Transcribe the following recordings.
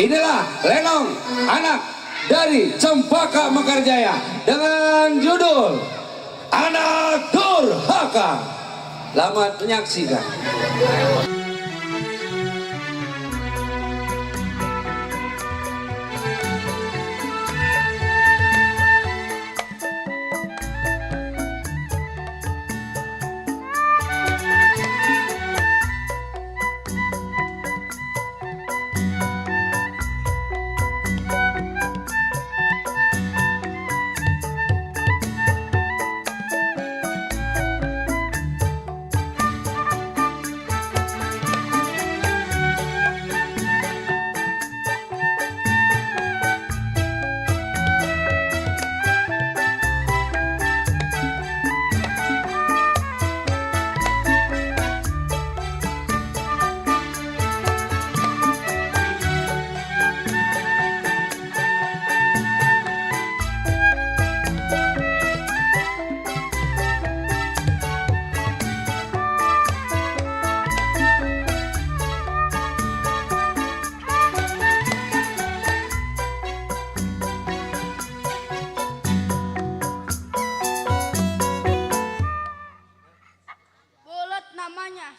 Inilah lenong anak dari Cempaka Mekarjaya dengan judul Anak Durhaka. Selamat menyaksikan.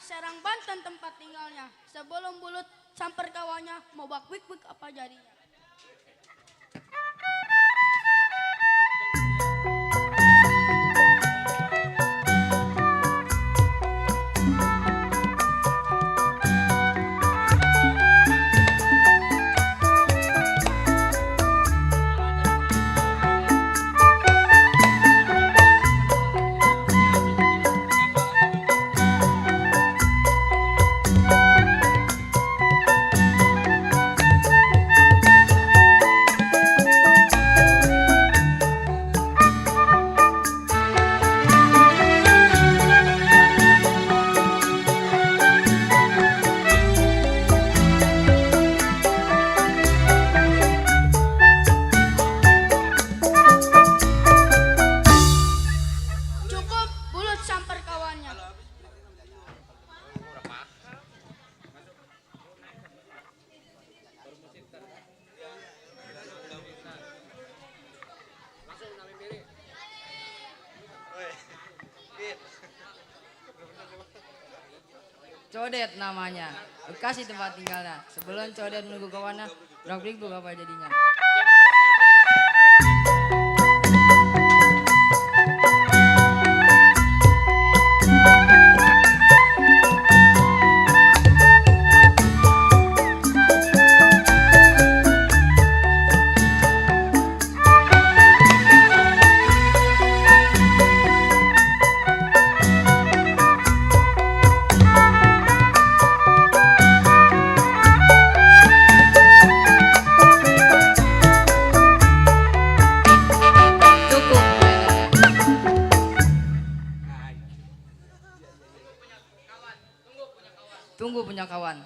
Serang Banten tempat tinggalnya. Sebelum bulut samper kawannya, mau bak wik-wik apa jadinya. Codet namanya, Bekasi tempat tinggalnya. Sebelum Codet menunggu kawannya, brak-brik apa jadinya. Tunggu punya kawan.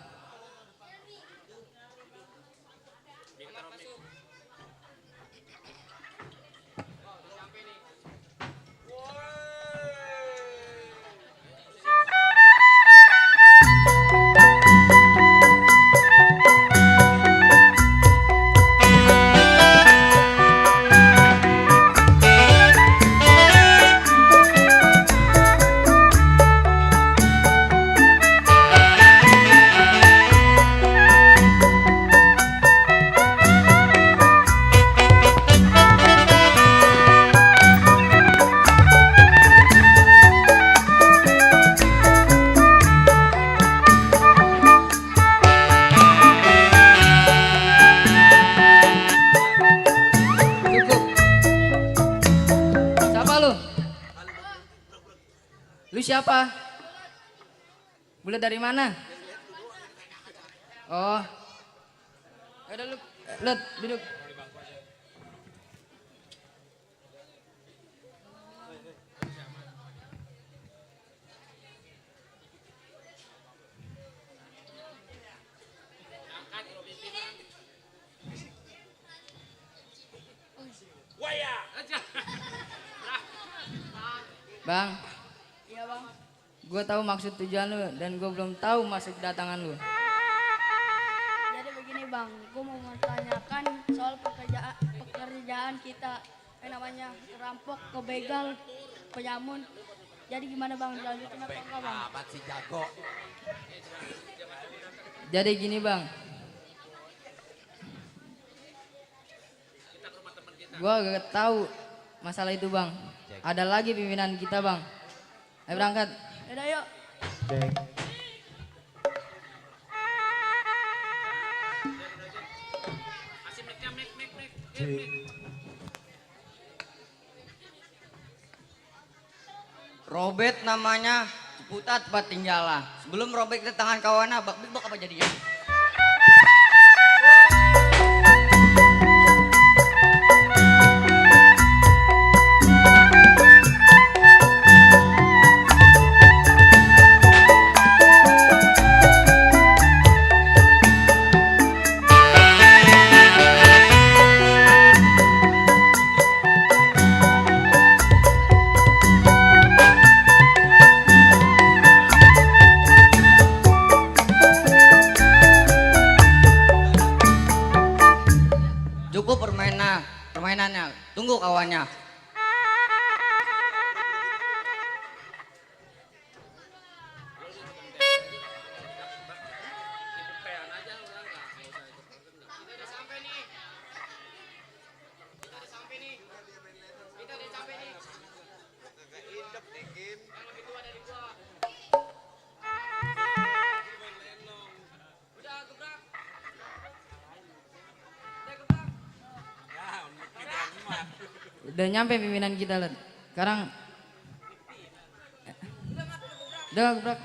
Lu siapa? Bulat dari mana? Oh. Udah lu, Lut, duduk. Bang, Iya bang. gue tahu maksud tujuan lu dan gue belum tahu maksud kedatangan lu. Jadi begini bang, gue mau menanyakan soal pekerjaan kita yang namanya rampok, kebegal, penyamun. Jadi gimana bang, lanjutin apa enggak bang? Jadi gini bang, gue gak tahu masalah itu bang. Ada lagi pimpinan kita bang. Ayo berangkat. Yaudah yuk. Robet namanya, Ciputat tempat tinggalan. Sebelum robek ke tangan kawana, bak apa jadinya? Cukup permainannya. Tunggu kawannya. Udah nyampe pimpinan kita Lut. Sekarang udah gebrak.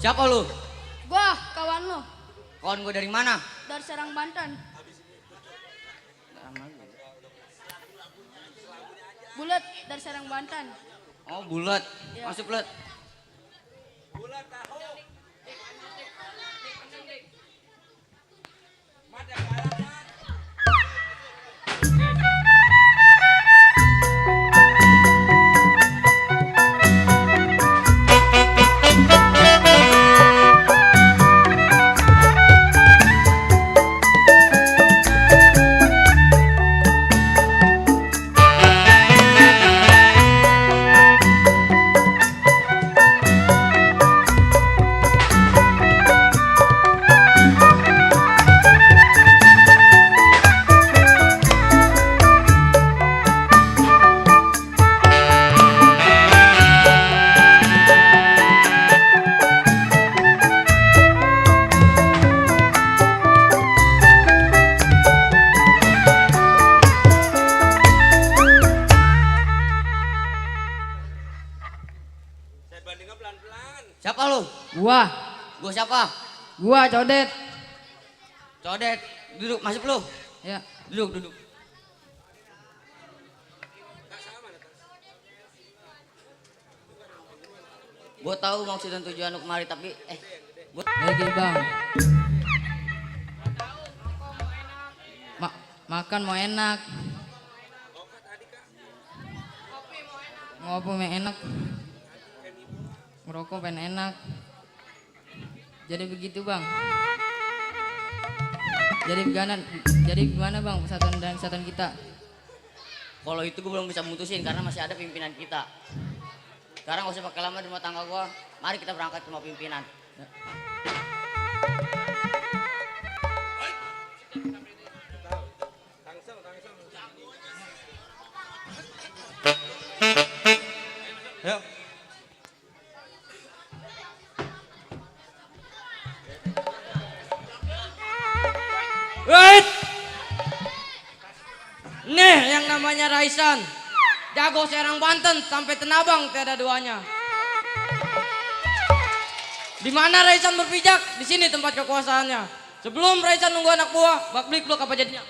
Siapa lu? Gua kawan lo Kawan gue dari mana? dari Serang Banten. Bulat dari Serang Banten. Oh bulat. Iya. Masuk bulat. Siapa lu? Gua, Gue siapa? gua Codet. Codet. Duduk, masuk lu. Ya. Duduk. Gue tahu maksud dan tujuan lu kemari tapi gue Lagi bang. Makan mau enak. Ngopo pengen enak. Ngerokok pengen enak. Jadi begitu bang. Jadi gimana bang persatuan dan kesatuan kita? Kalau itu gue belum bisa mutusin karena masih ada pimpinan kita. Sekarang gak usah pakai lama di rumah tangga gue. Mari kita berangkat ke rumah pimpinan. Yuk. Wait. Nih yang namanya Raisan. Jago Serang Banten sampai Tenabang tiada duanya. Di mana Raisan berpijak? Di sini tempat kekuasaannya. Sebelum Raisan nunggu anak buah, Bak Blik Blok apa jadinya?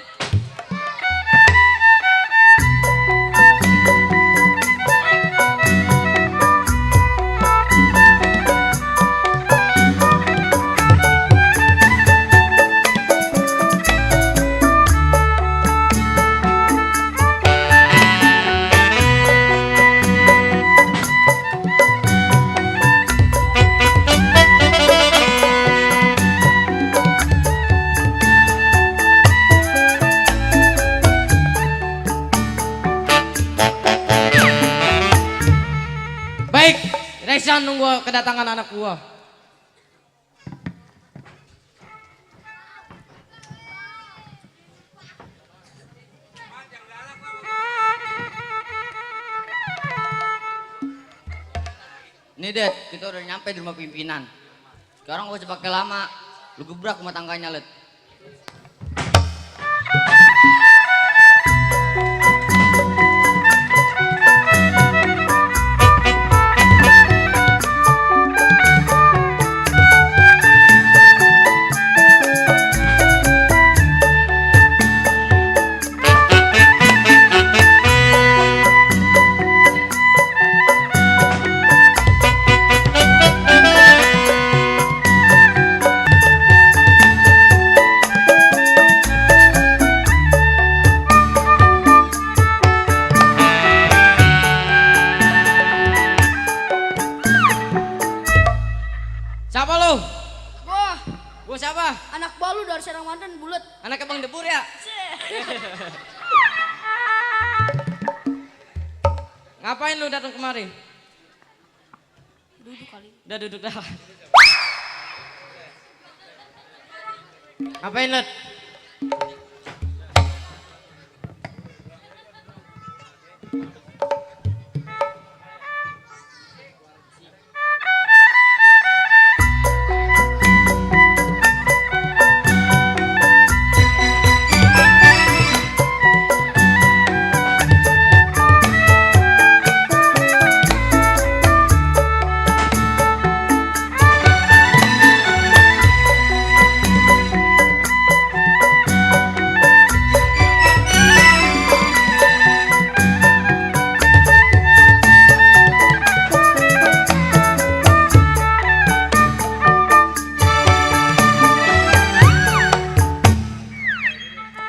Baik, Raisan nunggu kedatangan anak buah. Nih Det, kita udah nyampe di rumah pimpinan. Sekarang gak usah pakai lama, lu gebrak rumah tangganya Let. Siapa lu? Wah, Gua siapa? anak balu dari Serang Banten bulat. Anaknya Bang Debur ya? Ngapain lu datang kemari? Duduk kali. Udah duduk dah. Ngapain Let?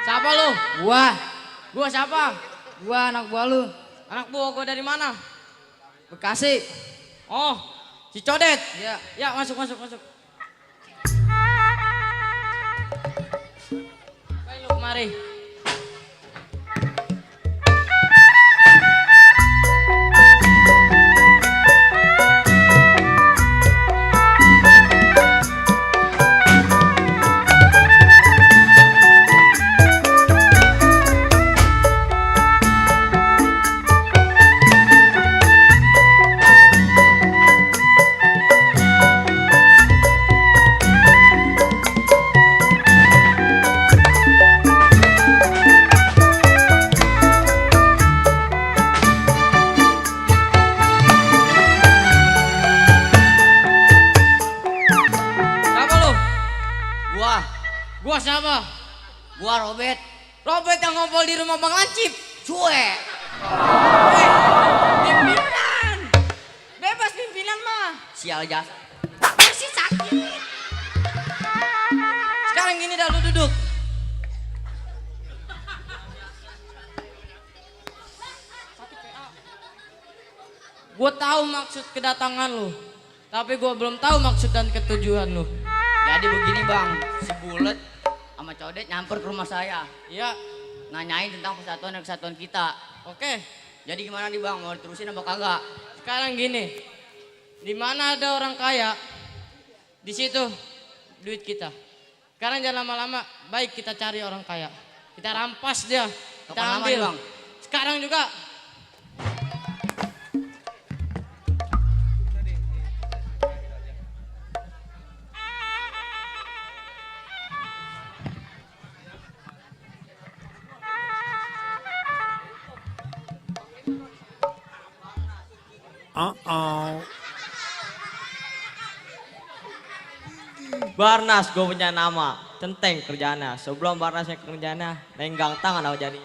Siapa lu? Gua siapa? Gua anak buah lu. Anak buah gua dari mana? Bekasi. Oh, si Codet. Ya. Ya, masuk. Baik lu kemari. Siapa lu? Gua siapa? Gua Robert. Robert yang ngobrol di rumah Bang Lancip. Cuek. Pimpinan. Bebas pimpinan mah. Sial jasa. Masih sakit. Sekarang gini dah lu duduk. Gue tahu maksud kedatangan lu, tapi gue belum tahu maksud dan ketujuan lu. Jadi begini bang, si Bulet sama Codet nyamper ke rumah saya. Iya, Nanyain tentang persatuan dan kesatuan kita. oke. Jadi gimana nih bang, mau terusin apa kagak? Sekarang gini, di mana ada orang kaya, di situ duit kita. Sekarang jangan lama-lama, baik kita cari orang kaya. Kita rampas dia, kita Kapan lama ambil. nih, Bang? Sekarang juga. Barnas gue punya nama, centeng kerjana. Sebelum Barnasnya kerjana, lenggang tangan aku jadi.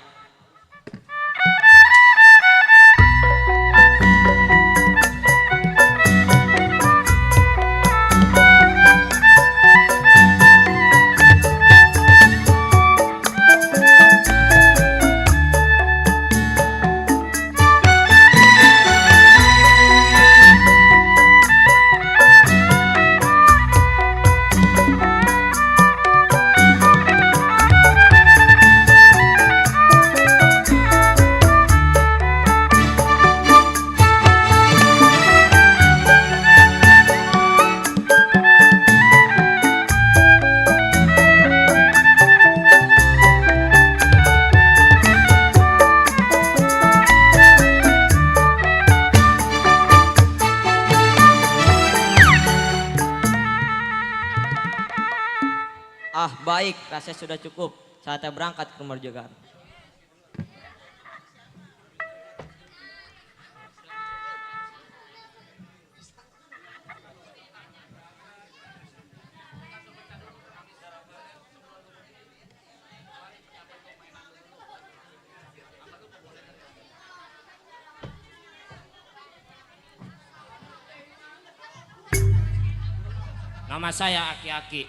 Ah baik, rasanya sudah cukup. Saatnya berangkat ke Merjogar. Nama saya Aki-Aki.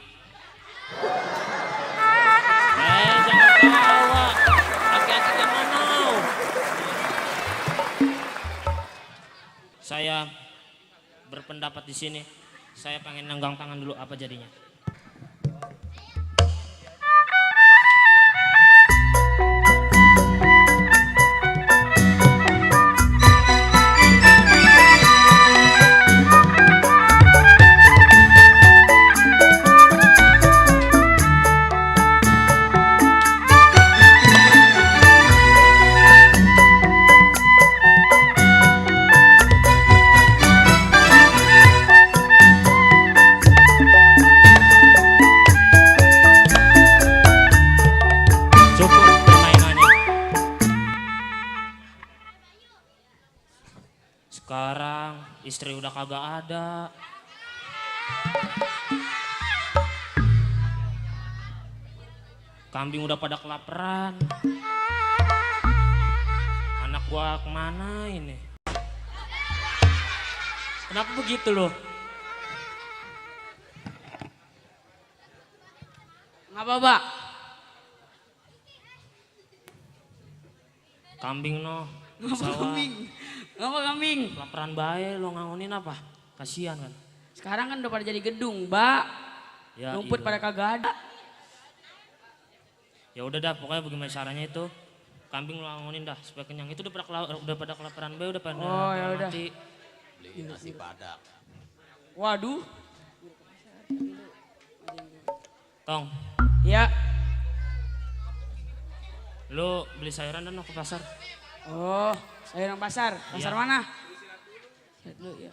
Jangan ketawa. Aki-Aki jangan mau. Saya berpendapat di sini. Saya pengen nenggang tangan dulu apa jadinya. Cukup permainannya. Sekarang istri udah kagak ada. Kambing udah pada kelaparan. Anak gua kemana ini? Kenapa begitu loh? Ngapa, Pak? Kambing no. Ngapa Sawah. kambing? Ngapa kambing? Kelaparan bae lo ngawunin apa? Kasihan kan. Sekarang kan udah pada jadi gedung, Mbak. Ya, Rumput iya. pada kagak ada. Ya udah dah, pokoknya bagaimana caranya itu kambing lo ngawunin dah supaya kenyang. Itu udah pada kelaparan bae, udah pada Oh, ya udah. mati. Waduh. Tong, Ya. lo beli sayuran dan mau ke pasar. Oh, sayuran pasar. Pasar Iya. mana? Lihat dulu ya.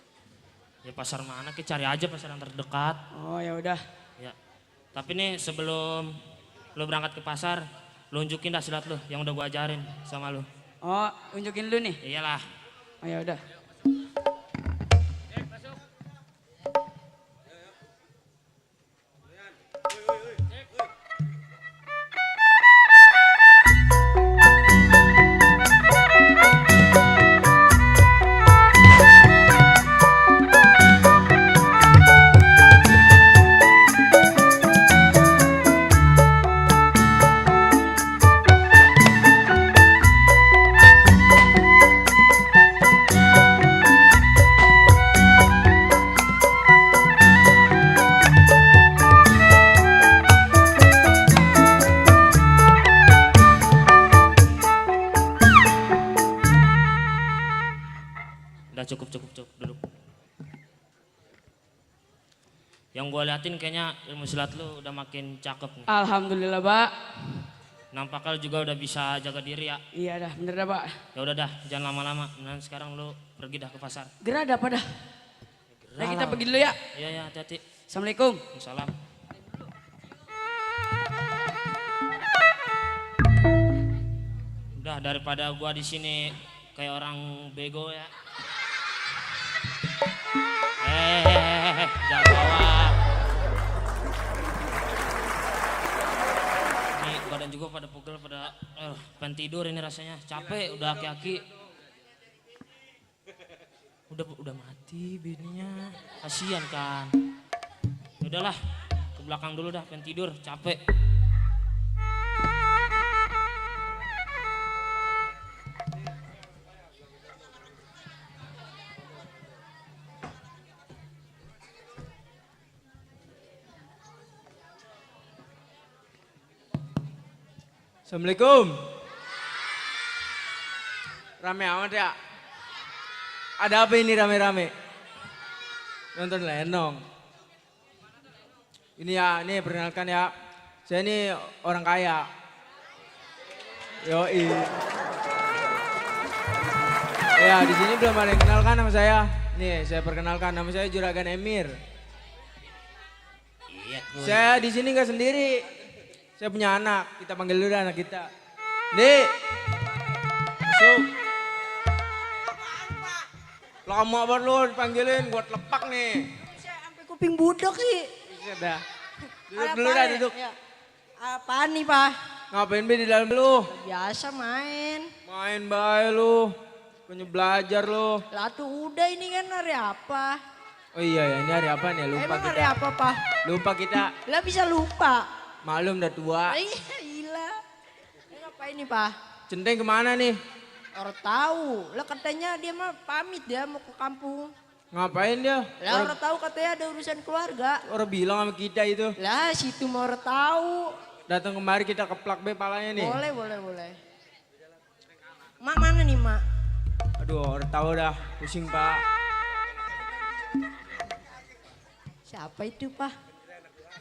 Ya pasar mana? Kita cari aja pasar yang terdekat. Oh, ya udah. Ya. Tapi nih sebelum lo berangkat ke pasar, lo unjukin dah silat lo yang udah gua ajarin sama lo. Oh, unjukin dulu nih. Iyalah. Oh, ya udah. cukup duduk. Yang gue liatin kayaknya ilmu silat lu udah makin cakep nih. Alhamdulillah, Pak. Nampaknya lu juga udah bisa jaga diri ya. Iya dah, bener dah, Pak. Ya udah dah, jangan lama-lama. Nah, sekarang lu pergi dah ke pasar. Gerah ada apa dah? Nah, kita pergi dulu ya. Iya ya, hati-hati. Assalamualaikum. Salam. Udah daripada gua di sini kayak orang bego ya. Jangan bawa. Ini badan juga pada pegel, pada pengen tidur ini rasanya. Capek, udah aki-aki. Udah mati bininya. Kasihan kan. Udahlah, ke belakang dulu dah, pengen tidur, capek. Assalamualaikum. Rame amat ya. Ada apa ini rame-rame? Nonton lenong. Ini ya, ini perkenalkan ya. Saya ini orang kaya. Yoi. Ya, di sini belum ada yang kenalkan nama saya. Nih, saya perkenalkan nama saya Juragan Emir. Saya di sini nggak sendiri. Saya punya anak, kita panggil dulu anak kita. Nih, masuk. Lama banget lu dipanggilin, buat lepak nih. Saya sampai kuping budok sih. Bisa dah. Duduk dulu dah, duduk. Ya. Apaan nih, Pak? Ngapain be di dalam lu? Biasa main. Main bae lu. Punya belajar lu. Lah tuh udah ini kan hari apa? Oh iya ya, ini hari apa nih? Lupa Emang hari kita. apa, Pak? Lupa kita. Lah bisa lupa. Maklum udah tua. Iya, gila. Ini ngapain nih, Pak? Centeng kemana nih? Orang tahu. Lah katanya dia mah pamit dia mau ke kampung. Ngapain dia? Lah orang tahu katanya ada urusan keluarga. Orang bilang sama kita itu. Lah situ mau orang tahu. Datang kemari kita keplak be palanya nih. Boleh. Mak mana nih, Mak? Aduh, orang tahu dah. Pusing, Pak. Siapa itu, Pak?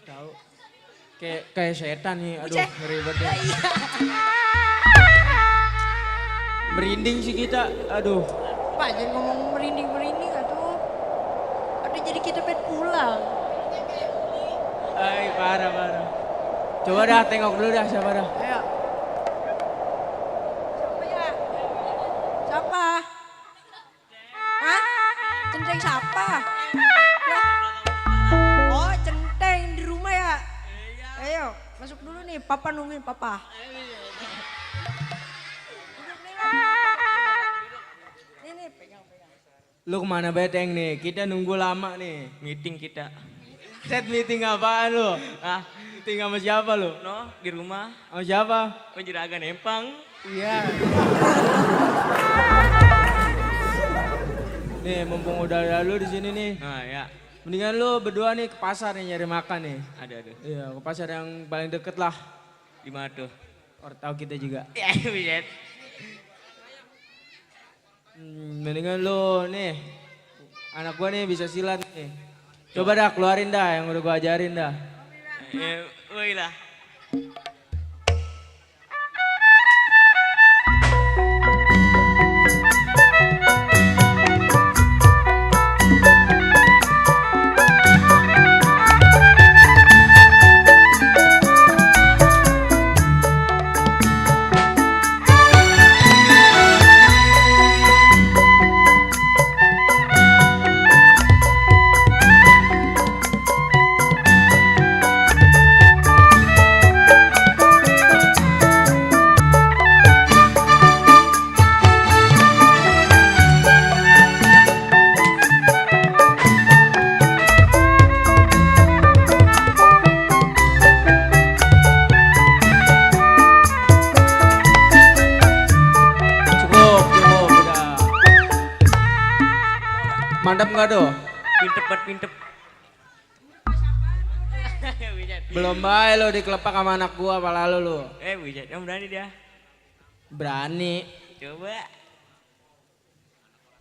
Tahu. Kayak setan nih. Aduh, Cek. ngeri banget deh. Iya. Merinding sih kita. Aduh. Pak jangan ngomong merinding atuh. Aduh jadi kita pengen pulang. Ay, parah. Coba dah tengok dulu dah siapa dah. Ayo. Siapa ya? Siapa? Hah? Centeng siapa? Lah. Oh centeng di rumah ya? Ayo masuk dulu nih, papa nungguin papa. Ini pegang. Lu kemana beteng nih? Kita nunggu lama nih. Meeting kita. Set meeting apaan lu? Ah, Meeting sama siapa lu? no, di rumah. Sama siapa? Oh, Juragan Empang. Iya. Nih mumpung udah lu di sini nih. Nah, ya. Mendingan lu berdua nih ke pasar nih nyari makan nih. Ada. Iya, ke pasar yang paling deket lah. Di mana tuh? Orang tahu kita juga. Ya, bisa. Mendingan lu nih. Anak gua nih bisa silat nih. Coba dah keluarin dah yang udah gua ajarin dah. Woi lah. Cukup, udah. Mantap nggak tuh? Pintep. Belum baik lo dikelepak sama anak gua pala lu. Bisa. Yang berani dia. Berani. Coba.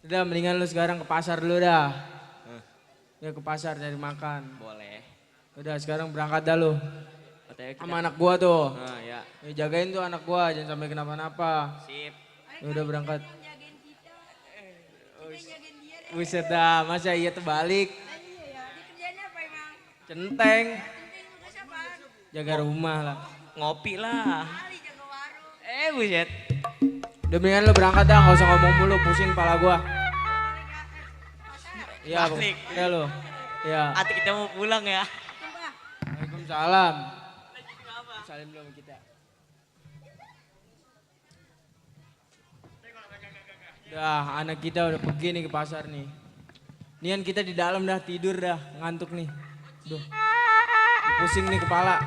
Udah mendingan lu sekarang ke pasar dulu dah. Ya ke pasar cari makan. Boleh. Udah sekarang berangkat dah lu. OTW kita. Sama anak gua tuh. Nah, ya. Ya, jagain tuh anak gua jangan sampai kenapa-napa. Sip. Ya udah berangkat. Buset dah, masa iya terbalik. Centeng. Jaga rumah lah. Ngopi lah. Buset. Udah mendingan lu berangkat dah, gak usah ngomong mulu, pusing kepala gua. Iya, Balik. ya lu. Iya. Hati kita mau pulang ya. Waalaikumsalam. Salim dulu sama kita. Udah, anak kita udah pergi nih ke pasar nih. Nian kita di dalam dah, tidur dah, ngantuk nih. Duh, pusing nih kepala.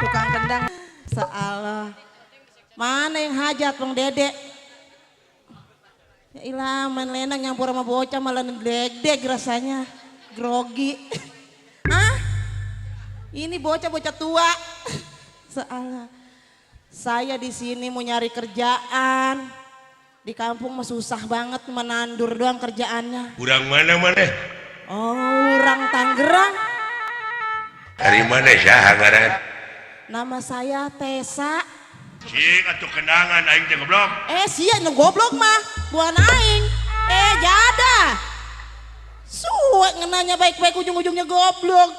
Tukang kendang sealah. Mana yang hajat Bang Dede? Ya ilah main lenang nyampur sama bocah malah deg-deg rasanya. Grogi. Hah? Ini bocah-bocah tua. Sealah. Saya di sini mau nyari kerjaan. Di kampung mah susah banget menandur doang kerjaannya. Urang mana? Oh, orang Tangerang. Dari mana sih ngaran? Nama saya Tesa. Cing atuh kenangan aing teh goblok. Sia nu goblok mah, bukan aing. Jada. Suwek ngenanya baik-baik ujung-ujungnya goblok.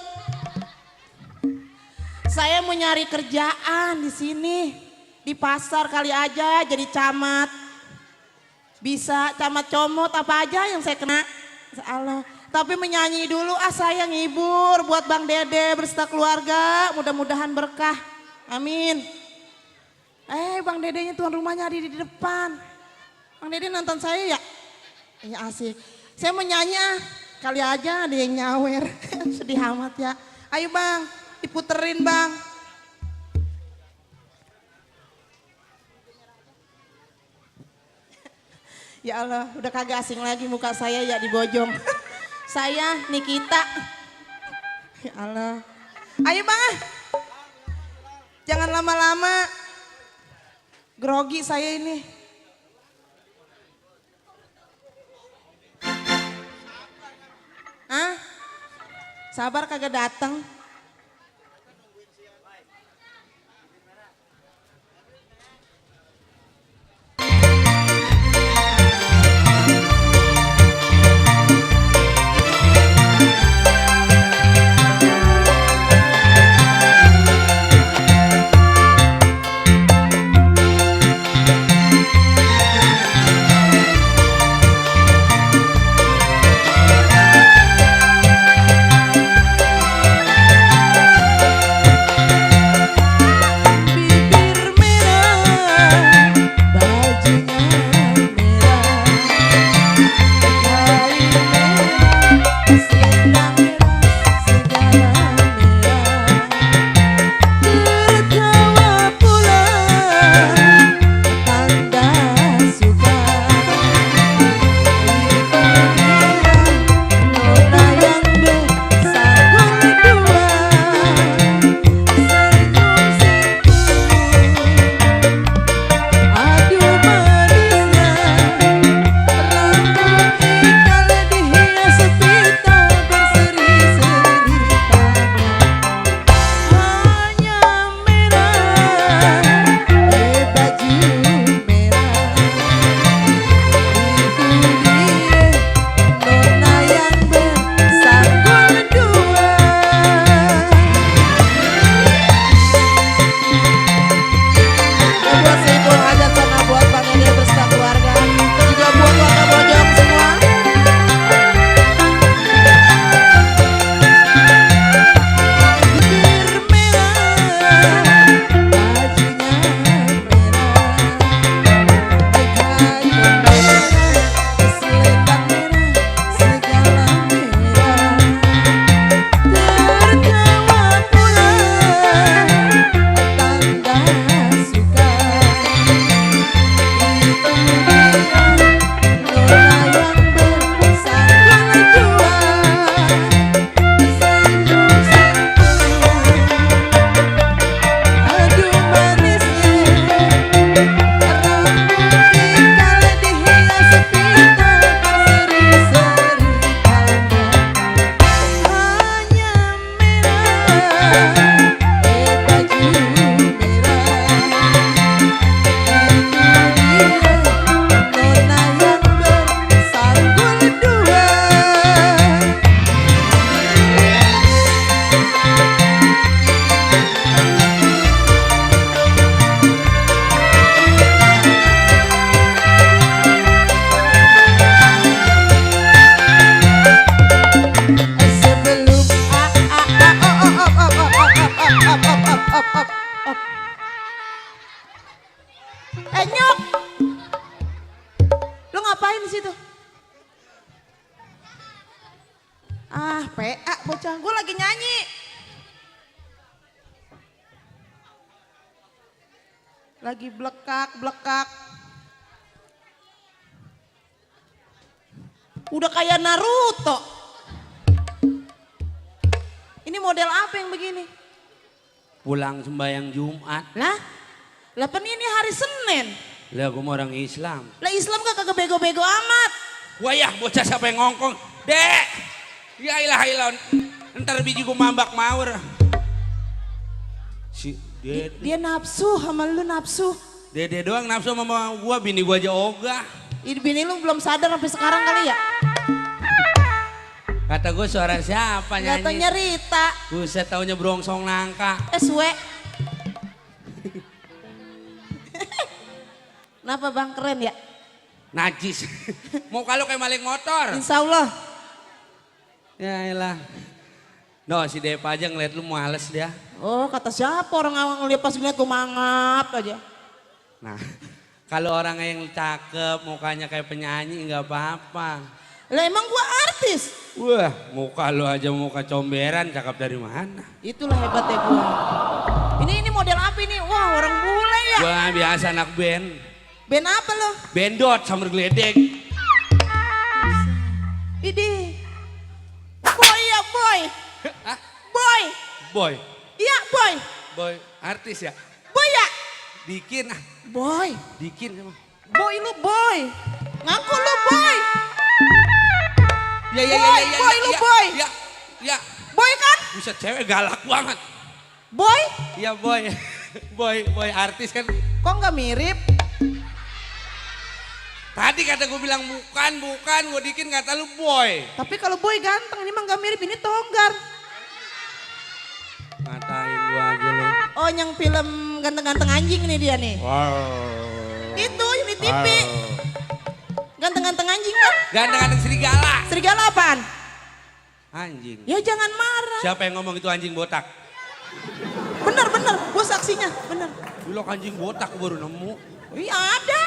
Saya mau nyari kerjaan di sini. Di pasar kali aja jadi camat. Bisa camat comot apa aja yang saya kena. Salah. Tapi menyanyi dulu saya ngibur buat Bang Dede berserta keluarga. Mudah-mudahan berkah. Amin. Bang Dedenya tuan rumahnya ada di depan. Bang Dede nonton saya ya? Ya asik. Saya mau nyanyi kali aja ada yang nyawer. Sedih amat ya. Ayo Bang, diputerin Bang. Ya Allah, udah kagak asing lagi muka saya ya di Bojong. Saya Nikita. Ya Allah. Ayo Bang. Jangan lama-lama. Grogi saya ini. Hah? Sabar kagak datang. Nyok. Lu ngapain di situ? Ah, PA bocah. Gue lagi nyanyi. Lagi blekak. Udah kayak Naruto. Ini model apa yang begini? Pulang sembahyang Jumat. Lah pen ini hari Senin. Lah gue mau orang Islam. Lah Islam kagak bego-bego amat. Wah ya bocah siapa yang ngongkong. Dek. Ya ilah. Ntar biji gue mambak mawar. Si Dede. Dia nafsu sama lu nafsu. Dede doang nafsu sama gue, bini gue aja ogah. Ini bini lu belum sadar sampai sekarang kali ya? Kata gue suara siapa nyanyi? Katanya Rita. Buset taunya brongsong nangka. SW. Kenapa bang keren ya? Najis. Mau kalau kayak maling motor. Insya Allah. Ya elah. No si Depa aja ngeliat lu males dia. Oh kata siapa orang awang ngeliat pas ngeliat gue mangap aja. Nah kalau orang yang cakep mukanya kayak penyanyi nggak apa-apa. Lah emang gue artis. Wah muka lu aja muka comberan cakep dari mana? Itulah hebatnya gue. Ini model apa ini? Wah orang bule ya. Gua biasa anak band. Band apa lo? Bendot sambil geledek. Ini. Boy ya boy. Hah? Boy. Boy. Iya boy. Boy artis ya? Boy ya. Dikin ah. Boy. Dikin emang. Boy lu boy. Ngaku lu boy. Ya Boy lu boy. Ya. Boy kan? Buset cewek galak banget. Boy? Iya boy. boy artis kan. Kok nggak mirip? Tadi kata gue bilang bukan, gue Dikin kata lu boy. Tapi kalau boy ganteng, ini mah nggak mirip, ini Togar. Ngatain gue aja lu. Oh yang film ganteng-ganteng anjing ini dia nih. Wow. Itu yang di TV. Ganteng-ganteng anjing kan? Ganteng-ganteng serigala. Serigala apaan? Anjing. Ya jangan marah. Siapa yang ngomong itu anjing botak? Bener, gue saksinya, bener. Dulu anjing botak baru nemu. Iya ada.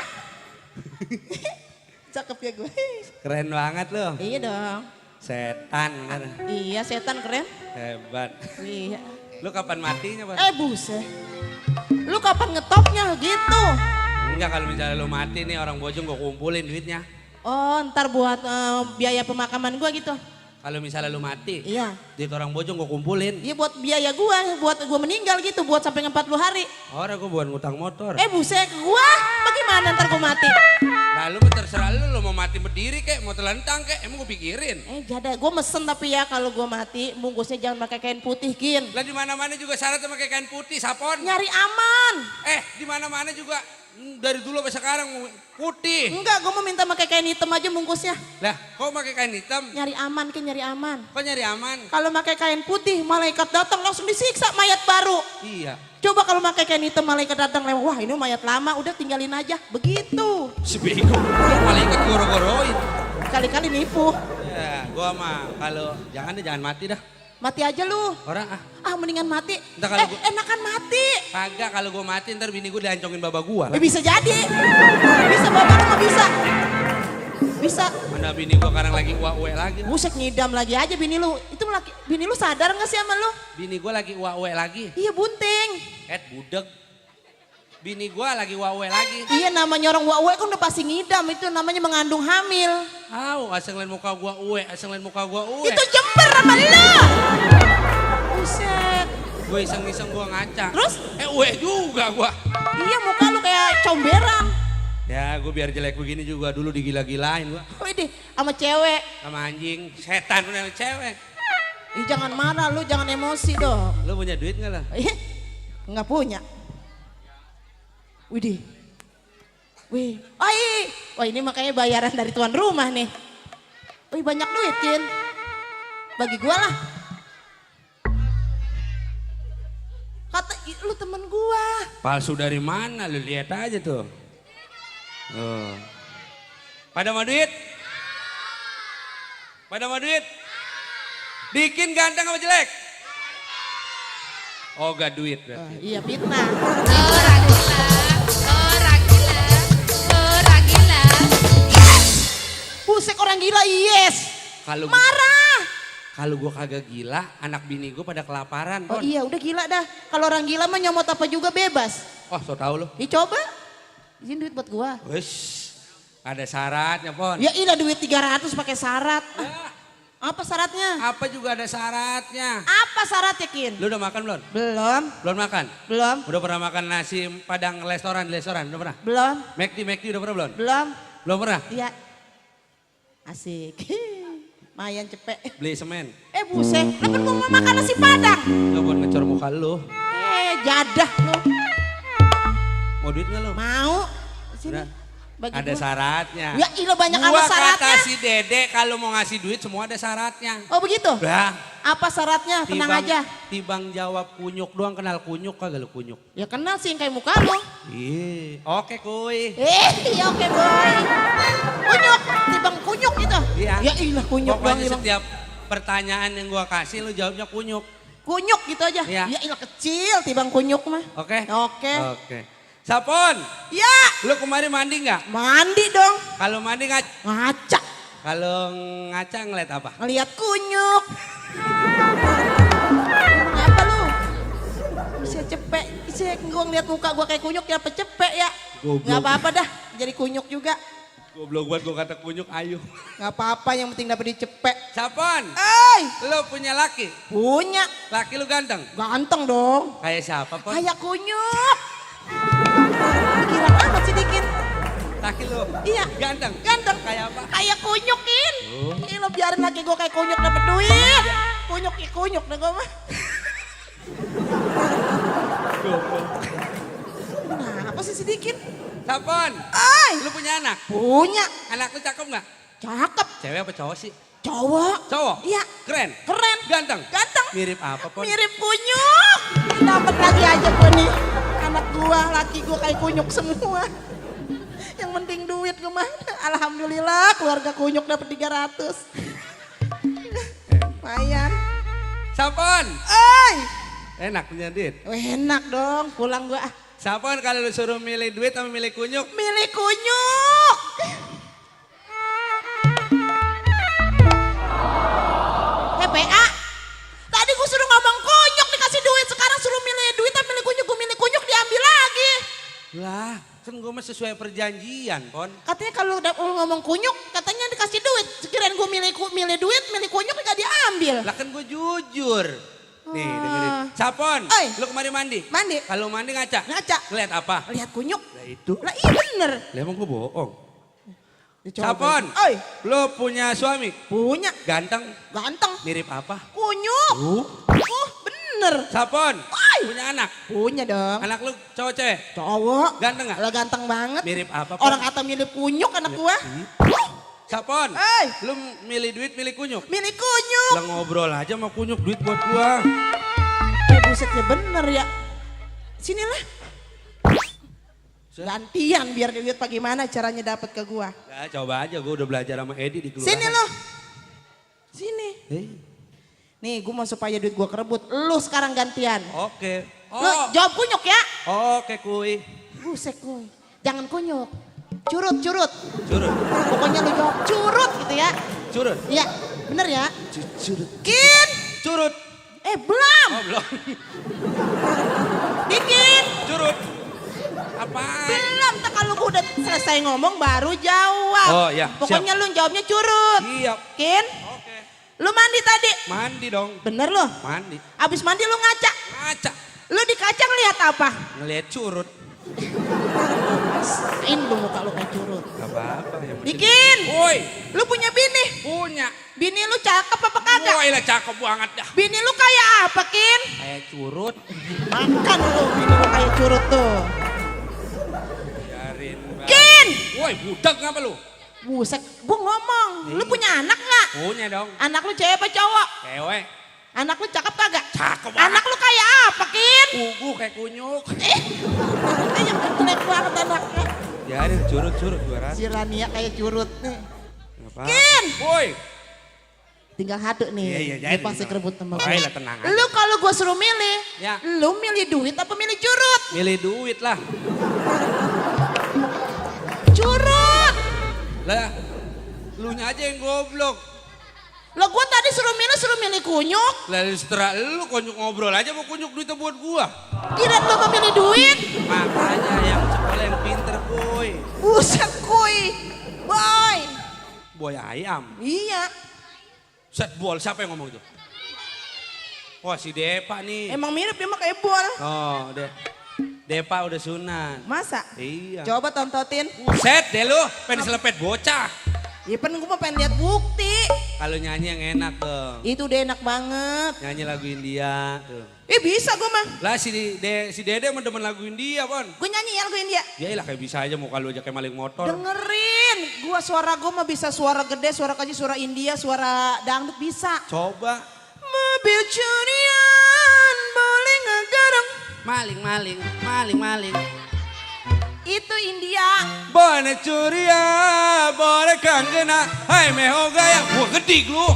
Cakep ya gue. Keren banget loh. Iya dong. Setan kan. Iya setan keren. Hebat. Iya. Lu kapan matinya Pak? Buset. Lu kapan ngetopnya gitu? Enggak kalau misalnya lu mati nih orang Bojong gue kumpulin duitnya. Oh ntar buat biaya pemakaman gue gitu. Kalau misalnya lu mati, iya. Duit orang Bojong gue kumpulin. Iya buat biaya gue, buat gue meninggal gitu, buat sampai 40 hari. Orang gue buat ngutang motor. Buset gue, bagaimana ntar gue mati? Lalu terserah lu mau mati berdiri kek, mau telentang kek, emang gue pikirin. Gak gue mesen tapi ya kalau gue mati, bungkusnya jangan pakai kain putih Kin. Lah di mana-mana juga syaratnya pakai kain putih, sapon. Nyari aman. Di mana-mana juga dari dulu sampai sekarang putih. Enggak, gue mau minta pakai kain hitam aja bungkusnya. Lah, kok pakai kain hitam? Nyari aman, Kin, nyari aman. Kok nyari aman? Kalau pakai kain putih, malaikat datang langsung disiksa mayat baru. Iya. Coba kalau pakai kain hitam, malaikat datang lewat, wah ini mayat lama, udah tinggalin aja. Begitu. Sebego, malaikat goro-goroin. Kali-kali nipu. Ya, gua mah kalau jangan mati dah. Mati aja lu. Orang mendingan mati. Ntar kalau enakan mati. Kagak kalau gue mati ntar bini gue diancongin baba gue lah. Bisa jadi. Bisa baba lu mah bisa. Bisa. Mana bini gue sekarang lagi uwe lagi. Buset ngidam lagi aja bini lu. Itu bini lu sadar gak sih sama lu? Bini gue lagi uwe lagi. Iya bunting. Budeg. Bini gue lagi uwe lagi. Iya namanya orang uwe kan udah pasti ngidam. Itu namanya mengandung hamil. Asal ngeliat muka gue uwe, Itu jember sama lu. Buset. Gue iseng-iseng gue ngaca. Terus? Uwe juga gue. Iya muka lu kayak comberan. Ya gue biar jelek begini juga dulu digila-gilain gue. Widih sama cewek. Sama anjing, setan punya cewek. Jangan marah lu, jangan emosi dong. Lu punya duit gak lah? Nggak punya. Widih. Wih, wah ini makanya bayaran dari tuan rumah nih. Wih banyak duit Kin. Bagi gua lah. Kata lu temen gua. Palsu dari mana? Lu lihat aja tuh. Pada mau duit? Pada mau duit? Dikin ganteng apa jelek? Oh gak duit berarti. Iya fitnah. Orang gila. Kalau Marah. kalau gue kagak gila, anak bini gue pada kelaparan. Oh Pon. iya udah gila dah. Kalau orang gila mah nyomot apa juga bebas. Oh, so tau lo. Ih coba. Izin duit buat gua. Wes, ada syaratnya, Pon. Ya iya duit 300 pakai syarat. Apa syaratnya? Apa juga ada syaratnya. Apa syaratnya Kin? Lu udah makan belum? Belum. Belum makan? Belum. Udah pernah makan nasi padang restoran? Udah pernah? Belum. McD udah pernah belum? Belum. Belum pernah? Iya. Asik. Mayan cepet. Beli semen. Buset. Lah kan gua mau makan nasi padang. Gak buat ngecor muka lu. Jadah lu. Mau duit gak lu? Mau. Sini. Udah. Bagi Ada gua. syaratnya. Ya ilah banyak Gua amat syaratnya. kata si Dede kalau mau ngasih duit semua ada syaratnya. Oh begitu? Udah. Apa syaratnya? Tenang aja. Tibang jawab kunyuk doang, kenal kunyuk kagak lu kunyuk? Ya kenal sih yang kayak muka lu. Iya. Oke kuy. Iya oke boy. Kunyuk. Tibang kunyuk gitu. Iya. Ya ilah kunyuk doang. Pokoknya Bang. setiap pertanyaan yang gua kasih lu jawabnya kunyuk. Kunyuk gitu aja. Iya. Ya ilah kecil tibang kunyuk mah. Oke? Oke. Oke. Sapon, Ya. lu kemarin mandi nggak? Mandi dong. Kalau mandi Ngaca. kalau ngaca ngeliat apa? Ngeliat kunyuk. Apa lu? Bisa cepet. Bisa gua ngeliat muka gua kayak kunyuk ya apa cepet ya. Goblok. Gak apa-apa dah. Jadi kunyuk juga. Goblok buat gua kata kunyuk, ayo. Gak apa-apa yang penting dapet dicepet. Sapon, lu punya laki? Punya. Laki lu ganteng? Ganteng dong. Kayak siapa, Pon? Kayak kunyuk. Gila amat sih Dikin. Laki lu? Iya. Ganteng? Ganteng. Kayak apa? Kayak kunyukin. Gila biarin laki gue kayak kunyuk dapet duit. Kunyuk ya kunyuk dah gue mah. Nah apa sih si Dikin? Sapon, Ay. lu punya anak? Punya. Anak lu cakep nggak? Cakep. Cewek apa cowok sih? Cowok. Cowok? Iya. Keren? Keren. Ganteng? Ganteng. Mirip apa, Pon? Mirip kunyuk. Dapat lagi aja gue nih. Anak gua, laki gua kayak kunyuk semua. Yang penting duit gue mah. Alhamdulillah keluarga kunyuk dapat 300. Lumayan. Sapon, Oi. enak punya duit. Enak dong pulang gua. Sapon kalau lu suruh milih duit sama milih kunyuk? Milih kunyuk. PA. Tadi gue suruh ngomong kunyuk dikasih duit. Sekarang suruh milih duit atau milih kunyuk. Gue milih kunyuk diambil lagi. Lah, kan gue mah sesuai perjanjian, Pon. Katanya kalau udah ngomong kunyuk katanya dikasih duit. Sekirain gue milih duit, milih kunyuk gak diambil. Lah kan gue jujur. Nih dengerin. Sapon, Oi. lu kemarin mandi? Mandi. Kalau mandi ngaca? Ngaca. Ngeliat apa? Lihat kunyuk. Lah itu. Lah iya bener. Lah emang gue bohong. Dicoba. Sapon, Oi. lu punya suami? Punya. Ganteng? Ganteng. Mirip apa? Kunyuk. Bener. Sapon, Oi. punya anak? Punya dong. Anak lu cowok cewek? Cowok. Ganteng gak? Lah ganteng banget. Mirip apa, Pon? Orang kata milih kunyuk anak gua. Sapon, Oi. lu milih duit milih kunyuk? Milih kunyuk. Lah ngobrol aja sama kunyuk, duit buat gua. Buset ya bener ya. Sinilah. Gantian biar lihat bagaimana caranya dapat ke gua. Ya coba aja, gua udah belajar sama Edi di kelurahan. Sini lo. Sini. Hei. Nih gue mau supaya duit gua kerebut. Lu sekarang gantian. Oke. Lu jawab kunyuk ya. Oke kuy. Buset kuy. Jangan kunyuk. Curut. Curut. Pokoknya lu jawab curut gitu ya. Curut. Iya bener ya. Curut. Kin. Curut. Belum. Oh belum. Dikin. Curut. Apaan? Belum. Tak kalau gua udah selesai ngomong baru jawab. Oh ya. Pokoknya lu jawabnya curut. Iya. Kin. Oke. Lu mandi tadi. Mandi dong. Bener lo. Mandi. Abis mandi lu ngaca. Ngaca. Lu di kaca ngeliat apa? Ngeliat curut. Rasain lu muka lu kayak curut. Gak apa-apa. Yang penting- Dikin. Woi. Lu punya bini? Punya. Bini lu cakep apa kagak? Woi lah cakep banget dah. Bini lu kayak apa, Kin? Kayak curut. Makan lu, bini lu kayak curut tuh. Biarin. Kin! Woi budak ngapa lu? Buset, gua ngomong. Lu punya anak nggak? Punya dong. Anak lu cewek apa cowok? Cewek. Anak lu cakep kagak? Cakep banget. Anak lu kayak apa, Kin? Kugu kayak kunyuk. Yang jelek banget anaknya. Biarin curut gua rasa. Si Rania kayak curut nih. Apa? Kin! Woi. Tinggal hadu nih. Iya, Dia jadi. pasti kerebut sama Baik lah, tenang aja. Lu kalau gua suruh milih, Ya. lu milih duit apa milih curut? Milih duit lah. Curut! Lah. Lu aja yang goblok. Lo gua tadi suruh milih kunyuk. Lalu setelah lu kunyuk ngobrol aja mau kunyuk duitnya buat gua. Kirain lo memilih duit. Makanya yang sekolah yang pinter boy. Buset kuy. Boy. Boy ayam. Iya. Set bol siapa yang ngomong itu? Wah si Depa nih. Emang mirip dia mah kayak bol. Oh Depa udah sunat. Masa? Iya. Coba tontotin. Buset deh lu, pengen selepet bocah. Ya pengen gue mau pengen lihat bukti. Kalau nyanyi yang enak dong. Itu udah enak banget. Nyanyi lagu India tuh. Bisa gue mah. Lah si Dede mah demen lagu India, Pon. Gue nyanyi ya lagu India. Ya ilah kayak bisa aja mau kalau aja kayak maling motor. Dengerin. Gua suara gue mah bisa suara gede, suara kecil, suara India, suara dangdut bisa. Coba. Mobil curian boleh nggak garang? Maling. Itu India. Boleh curia, boleh kanggena. Hai meho gaya, gua gedik lu.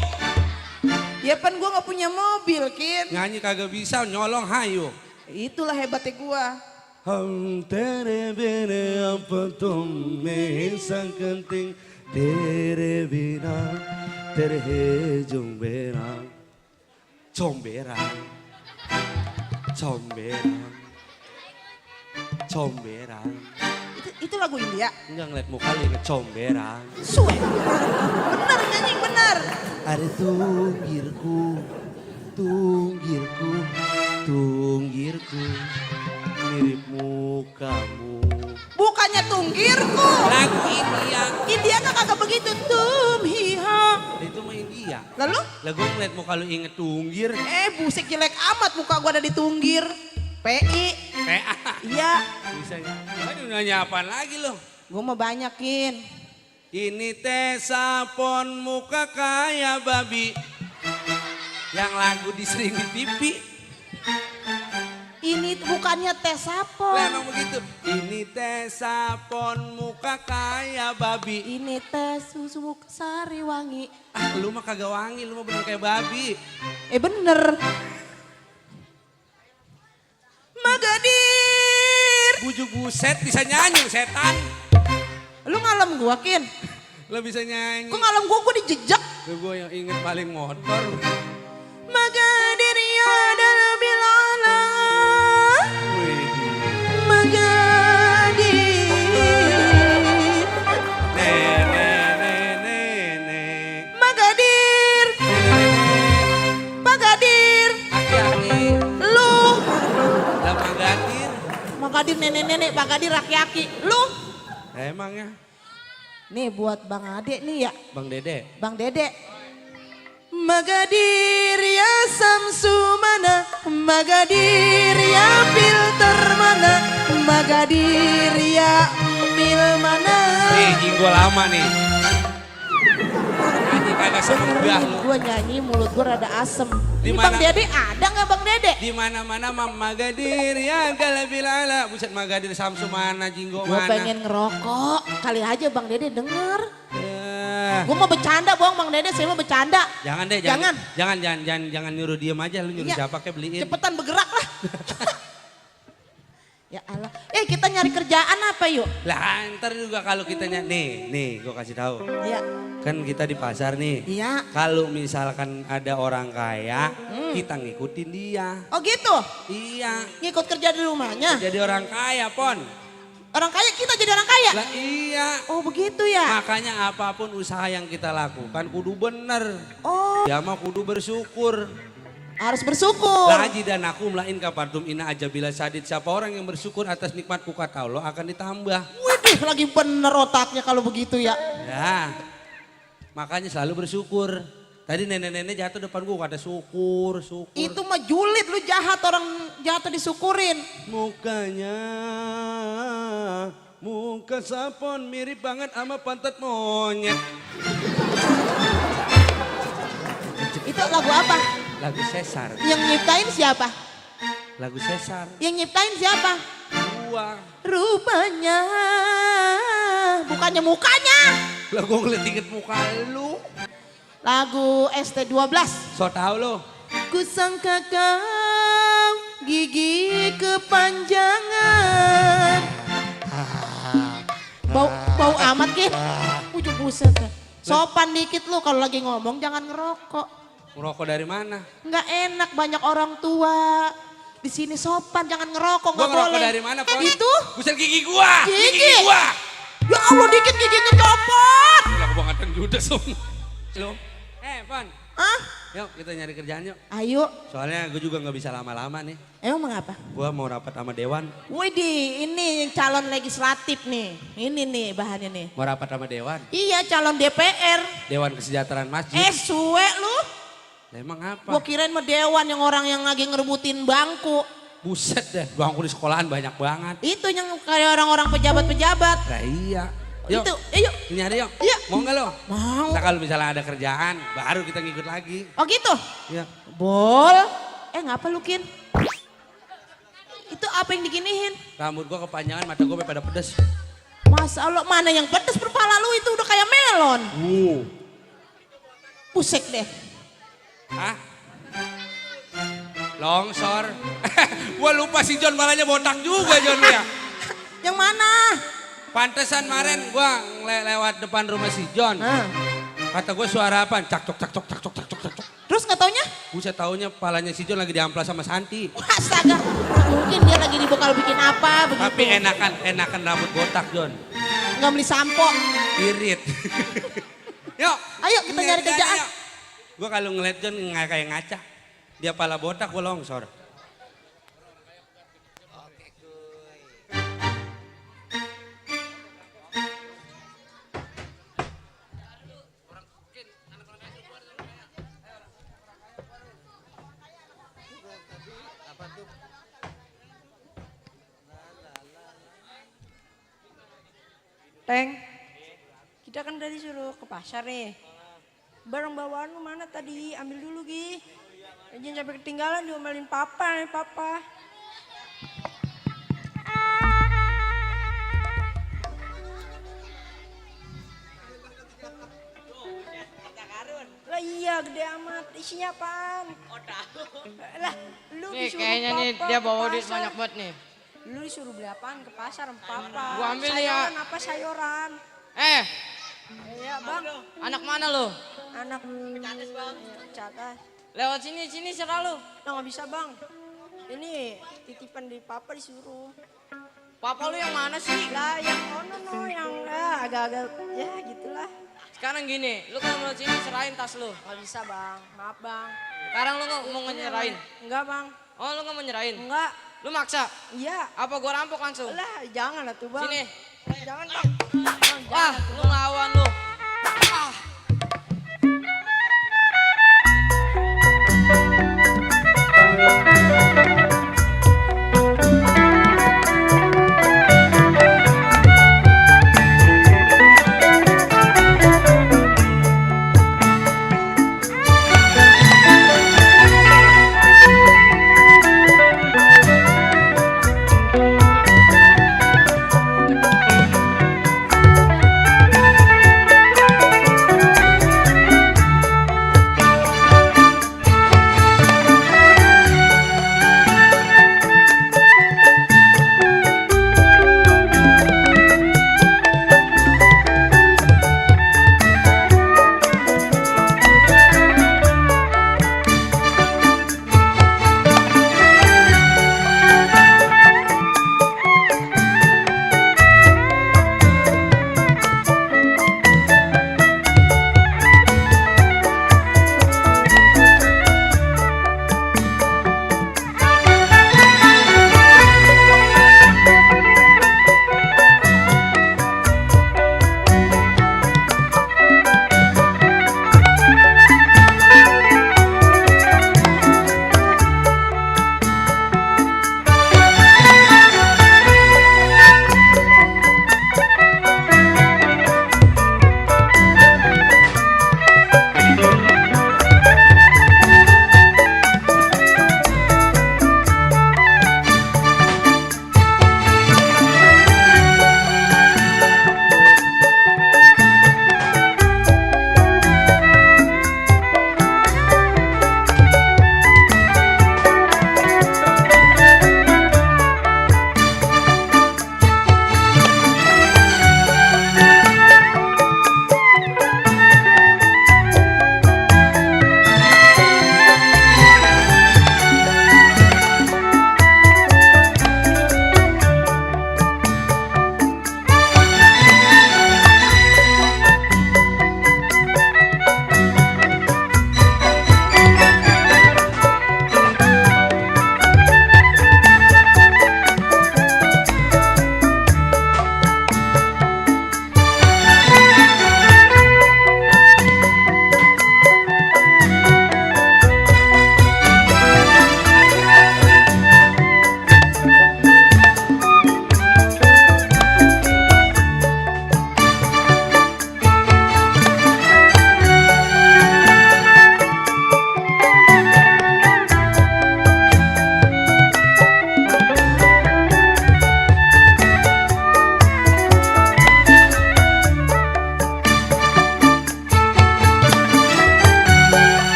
Ya pan gue nggak punya mobil, Kin. Nyanyi kagak bisa, nyolong hayu. Itulah hebatnya gue. Hum tere bine apa tum me sang kenting tere bina tere he jomberang comberang Itu lagu India. enggak ngeliat muka lu inget comberang Suwe. Bener nyanyi bener. ada tunggirku mirip mukamu. Bukannya tunggirku. Lagu India. India kan kagak begitu. Hiha. Itu mah India. Lalu? Lah gue ngeliat muka lu inget tunggir. Busik jelek amat muka gua ada di tunggir. PI. PA. Iya. Bisa. Aduh nanya apaan lagi lo? Gua mau banyakin. Ini teh sapon muka kayak babi. Yang lagu disering di TV. Ini bukannya teh sapon. Lah emang begitu. Ini teh sapon muka kayak babi. Ini teh susu sari wangi. Ah lu mah kagak wangi, lu mah bener kayak babi. Bener. Magadir. Bujuk buset bisa nyanyi setan. Lu ngalem gua, Kin. Lu bisa nyanyi. Kok ngalem gua dijejak. Gue yang inget paling motor. Magadir ya dalam bilala. Magadir. Magadir. Magadir. Aki-aki. Lu. Lah Magadir. Magadir nenek-nenek, Magadir aki-aki. Lu. Emangnya. Nih buat Bang Ade nih ya. Bang Dede. Bang Dede. Magadir ya Samsu mana, Magadir ya filter mana, Magadir ya mil mana. Nih jinggo lama nih. Ini kagak semenggah lu. Gue nyanyi mulut gue rada asem. Di Ini mana? Bang Dede ada nggak Bang Dede? Di mana-mana Mam Magadir ya galabilala. Buset Magadir Samsu mana jinggo Gue mana. pengen ngerokok. Kali aja Bang Dede denger. Ya. Gue mau bercanda bohong Bang Dede, saya mau bercanda. Jangan deh, jangan nyuruh diem aja, lu nyuruh Iya. siapa kayak beliin. Cepetan bergerak lah. Ya Allah. Kita nyari kerjaan apa yuk? Lah ntar juga kalau kita nih gue kasih tahu. Iya. Kan kita di pasar nih. Iya. Kalau misalkan ada orang kaya, kita ngikutin dia. Oh gitu? Iya. Ngikut kerja di rumahnya? Jadi orang kaya, Pon. Orang kaya kita jadi orang kaya? Lah iya. Oh begitu ya? Makanya apapun usaha yang kita lakukan kudu bener. Oh. Ya mah kudu bersyukur. Harus bersyukur. Laji dan aku melain kapartum ina aja bila sadid. Siapa orang yang bersyukur atas nikmatku kata Allah akan ditambah. Widih lagi bener otaknya kalau begitu ya. Ya. Makanya selalu bersyukur. Tadi nenek-nenek jatuh depan gua kata syukur. Itu mah julid, lu jahat, orang jatuh disyukurin. Mukanya muka sapon mirip banget sama pantat monyet. Itu lagu apa? Lagu Sesar. Yang nyiptain siapa? Lagu Sesar. Yang nyiptain siapa? Gua. Rupanya, bukannya mukanya. Lah gua ngeliat inget muka lu. Lagu ST12. So tau lo. Kusangka kau gigi kepanjangan. Bau amat Kin. Ujung buset. Sopan dikit lu kalau lagi ngomong jangan ngerokok. Ngerokok dari mana? Nggak enak banyak orang tua. Di sini sopan jangan ngerokok, Gua nggak ngerokok boleh. dari mana, Pon? Itu Gusel gigi gua. Gigi? gua. ya Allah dikit giginya copot. Udah kebangetan Judas om. Lu. Pon. Hah? Yuk kita nyari kerjaan yuk. Ayo. Soalnya gue juga nggak bisa lama-lama nih. Emang mengapa? Gue mau rapat sama Dewan. Widih, ini yang calon legislatif nih. Ini nih bahannya nih. Mau rapat sama Dewan. Iya calon DPR. Dewan Kesejahteraan Masjid. Suwe lu. Lah, emang apa? Gua kirain mah Dewan yang orang yang lagi ngerebutin bangku. Buset deh, bangku di sekolahan banyak banget. Itu yang kayak orang-orang pejabat-pejabat. Nah iya. Yuk, Itu, yuk. nyari yuk. Iya. Mau nggak lo? Mau. Nah kalau misalnya ada kerjaan, baru kita ngikut lagi. Oh gitu? Iya. Bol. Ngapa lu Kin? Itu apa yang diginiin? Rambut gua kepanjangan, mata gua pada pedes. Masa Allah, mana yang pedes berpala lu itu udah kayak melon. Pusek deh. Hah? Longsor. Gua lupa si John malahnya botak juga John ya. Yang mana? Pantesan kemarin gua lewat depan rumah si John. Kata gue suara apa? Cak cok cak cok cak cok cak cok cak cok. Terus nggak taunya? Buset taunya palanya si John lagi diamplas sama Santi. Astaga, mungkin dia lagi dibekal bikin apa begitu. Tapi enakan rambut botak John. Nggak beli sampo. Irit. Yuk. Ayo kita nyari kerjaan. Gue kalau ngeliat John nggak kayak ngaca. Dia pala botak, gue longsor. Teng, kita kan tadi suruh ke pasar nih. Barang bawaan lu mana tadi? Ambil dulu Gi. Jangan sampai ketinggalan diomelin papa nih papa. Lah iya gede amat. Isinya apaan? Lah lu Nih disuruh kayaknya nih papa dia ke bawa duit pasar. banyak banget nih. Lu disuruh beli apaan ke pasar sama papa? Gua ambil nih ya. Sayuran apa sayuran? Iya bang. Anak mana lu? Anak Cadas bang. Cadas. Lewat sini serah lu. Nah nggak bisa bang. Ini titipan di papa disuruh. Papa lu yang mana sih? Lah yang ono yang agak-agak ya gitulah. Sekarang gini, lu kalau mau sini serahin tas lu. Nggak bisa bang, maaf bang. Sekarang lu nggak mau nyerahin? Enggak bang. Oh lu nggak mau nyerahin? Enggak. Lu maksa? Iya. Apa gua rampok langsung? Lah jangan lah tuh bang. Sini. Jangan bang. Bang, Wah, jangan. lu ngelawan lu.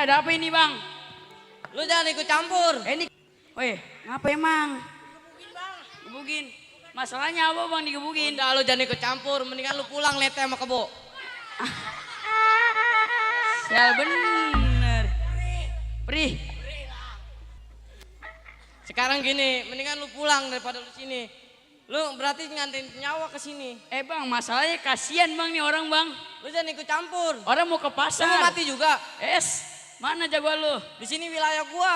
ada apa ini bang? Lu jangan ikut campur. Ini, weh, ngapa emang? Gebukin. Masalahnya apa bang digebukin? Udah lu jangan ikut campur, mendingan lu pulang lihat sama kebo. Sial bener. Pri. Sekarang gini, mendingan lu pulang daripada lu sini. Lu berarti nganterin nyawa ke sini. Bang, masalahnya kasihan bang nih orang bang. Lu jangan ikut campur. Orang mau ke Lu pasar. mau mati juga. Mana jagoan lu? Di sini wilayah gua.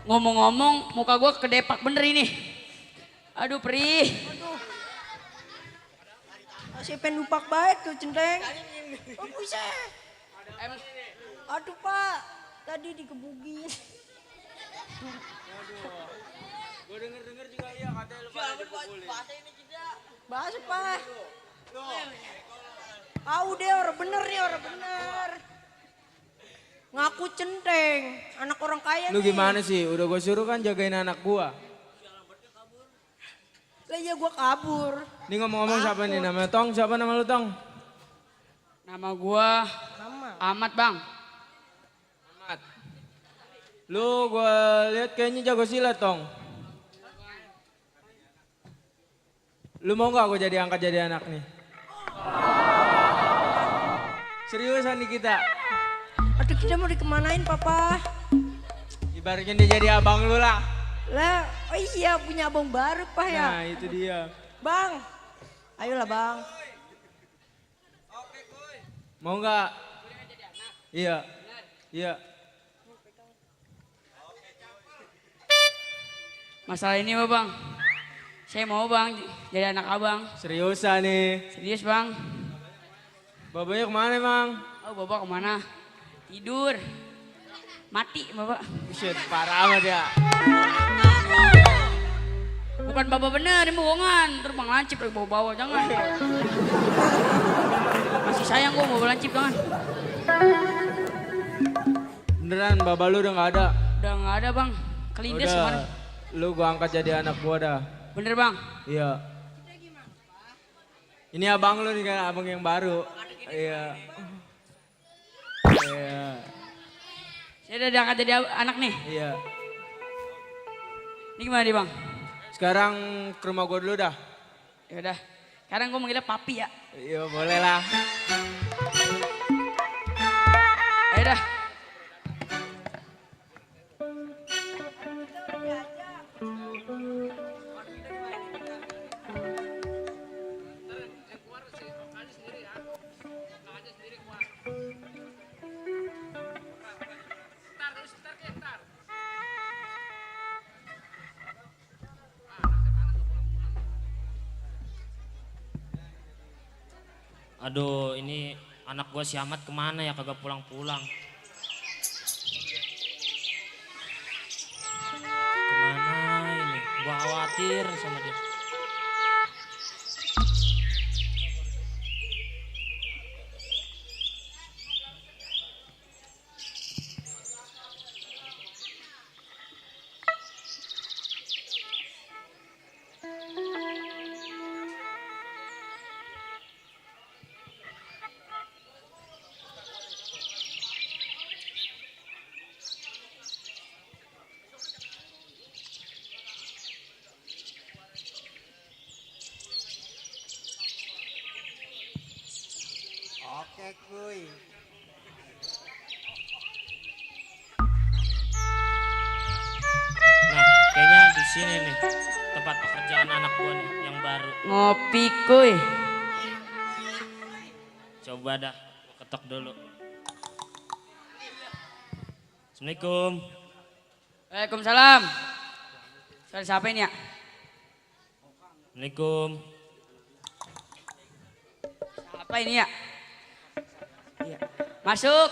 Ngomong-ngomong muka gue kedepak bener ini. Aduh perih. Aduh. Saya pengen lupak baik tuh centeng. Oh buset. Aduh Pak, tadi dikebugin. Gue denger juga iya katanya lu pada dipukulin. Bahasa Pak. Deh orang bener nih, orang bener. Ngaku centeng, anak orang kaya Lu nih. gimana sih? Udah gue suruh kan jagain anak gua. Lah iya gua kabur. Ini ngomong-ngomong siapa nih namanya Tong? Siapa nama lu Tong? Nama gua Ahmad bang. Ahmad. Lu gua lihat kayaknya jago silat Tong. Lu mau gak gue jadi angkat jadi anak nih? Seriusan nih kita? Aduh kita mau dikemanain Papa? Ibaratnya dia jadi abang lu lah. Lah, oh iya punya abang baru Pak ya? Nah itu dia. Bang, ayolah Bang. Mau gak? Iya. Iya. Masalah ini apa bang? Saya mau bang jadi anak abang. Seriusan nih. Serius bang. Babanya kemana emang? Oh bapak kemana? Tidur. Mati bapak. Buset, parah amat ya. Bukan bapak bener, ini bohongan. Terus bang lancip lagi bawa-bawa, jangan. Masih sayang gua mau lancip, jangan. Beneran, baba lu udah gak ada? Udah gak ada bang, kelindes Udah, kemarin. lu gua angkat jadi anak gua dah. Bener bang? Iya. Ini abang lu nih kan, abang yang baru. Iya. Iya. Saya udah diangkat jadi anak nih. Iya. Ini gimana nih bang? Sekarang ke rumah gua dulu dah. Ya udah. Sekarang gua manggilnya papi ya. Iya boleh lah. Ya udah. Aduh, ini anak gua si Ahmad kemana ya, kagak pulang-pulang. Kemana ini? Gua khawatir sama dia. Oke kuy. Nah, kayaknya di sini nih tempat pekerjaan anak gua nih yang baru. Ngopi kuy. Coba dah, gua ketok dulu. Assalamualaikum. Waalaikumsalam. Suara siapa ini ya? Assalamualaikum. Siapa ini ya? Iya. Masuk.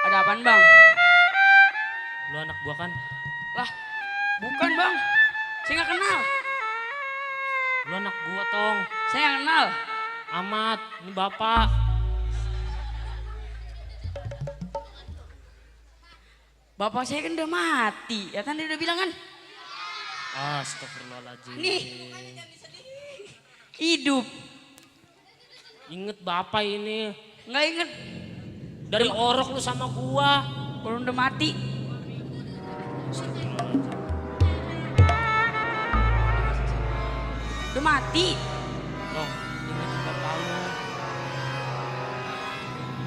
Ada apaan bang? Lu anak gua kan? Lah, bukan bang. Saya nggak kenal. Lu anak gua Tong. Saya nggak kenal. Ahmad, ini bapak. Bapak saya kan udah mati. Ya kan dia udah bilang kan? Astagfirullahaladzim. Nih. Hidup. Inget bapak ini. Nggak inget. Dari orok lu sama gua. Kalau udah mati. Udah mati. Tong, inget bapak lu.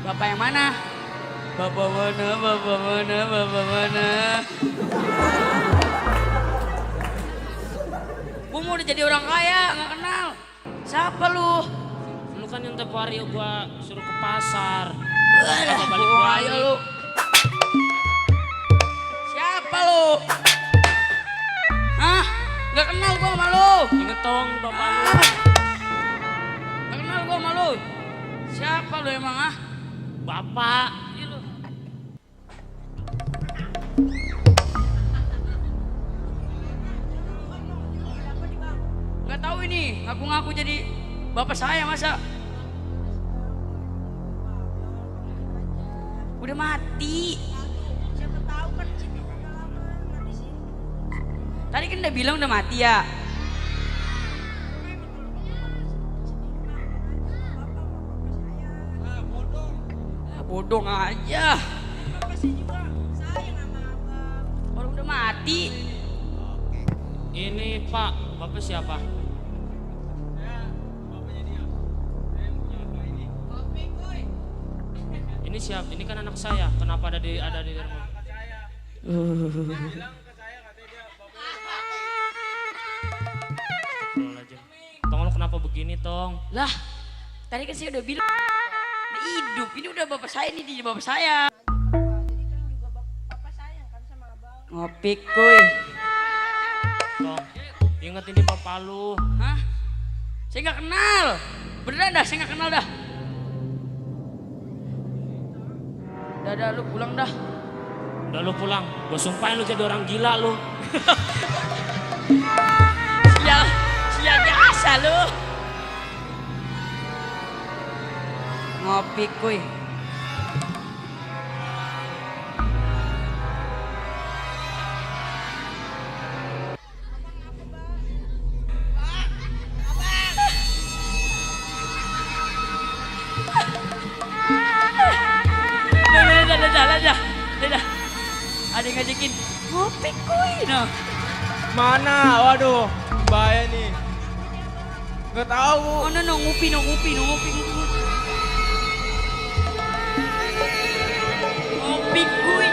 Bapak yang mana? Bapak mana, bapak mana, bapak mana? Gua mau udah jadi orang kaya, nggak kenal. Siapa lu? Lu kan yang tiap hari gua suruh ke pasar. Alah, Balik gua lagi. kaya lu. lu. Hah? Gak kenal gua sama lu. Ingat tong bapak lu. Gak kenal gua sama lu. Siapa lu emang ah? Bapak. Ih, lu. Gak tahu ini, ngaku-ngaku jadi bapak saya masa? Udah mati. Siapa tahu kan di sini udah lama nggak di sini. Tadi kan udah bilang udah mati ya. Bodong aja. Bapak saya juga sayang sama abang. Orang udah mati. Ini Pak, Bapak siapa? Ini siapa? Ini kan anak saya. Kenapa ada di rumah? Tong lu kenapa begini Tong? Lah, tadi kan saya udah bilang udah hidup. Ini udah bapak saya, ini dia bapak saya. Jadi kan juga bapak sayang kan sama abang. Ngopi kuy. Tong, ingat ini bapak lu. Hah? Saya nggak kenal. Beneran dah, saya nggak kenal dah. Dah, lu pulang dah. Udah lu pulang, gue sumpahin lu jadi orang gila lu. Sia biasa lu. Ngopi kuy. Dah. Ada yang ngajakin ngopi kuy. Nah. Mana? Waduh, bahaya nih. Gak tahu. Oh no, ngopi. Ngopi kuy.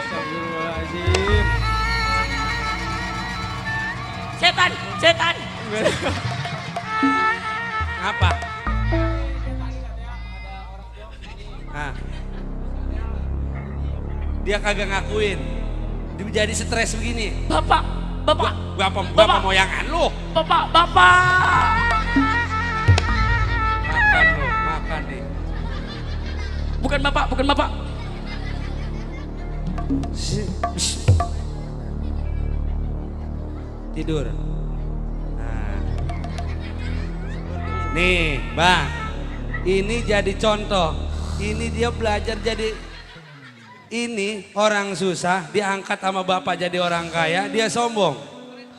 Astagfirullahaladzim. Setan. Apa? Nah. Dia kagak ngakuin. Dia jadi stres begini. Bapak. Bapak moyangan lu. Bapak. Makan nih. Bukan bapak. Tidur. Nah. Nih, Bang. Ini jadi contoh. Ini dia belajar jadi ini orang susah diangkat sama bapak jadi orang kaya, dia sombong.